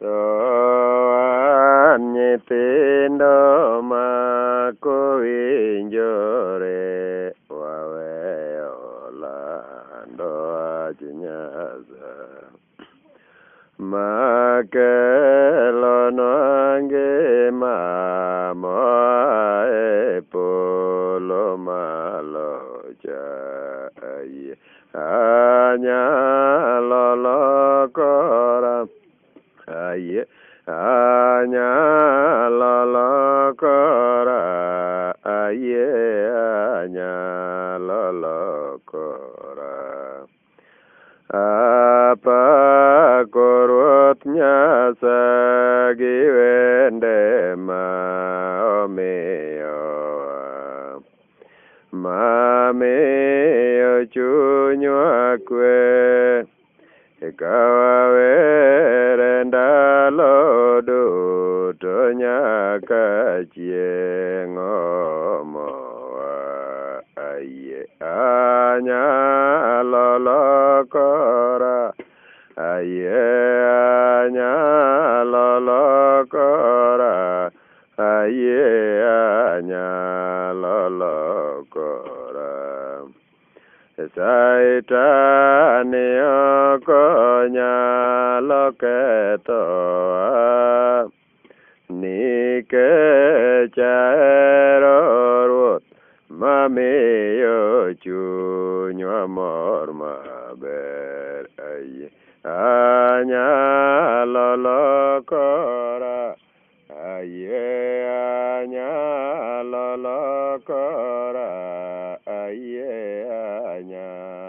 To wan nyithindo ma kowinjore waweyo lando wach Nyasaye makelonwa ngima moa e polo malo cha. Ayie anyalo lokora, ayie anyalo lokora, ayie anyalo lokora. Apako Ruoth Nyasaye gi wende ma omiyowa, mamiyo chunywa kwe, ka wawere ndalo duto nyaka chieng' omowa. Ayie anyalo lokora, ayie anyalo lokora, ayie anyalo lokora. Satan ok onyalo kethowa, nikech ahero Ruoth mamiyo chunywa mor maber. Ayie anyalo lokora, ayie anyalo lokora, ayie anyalo.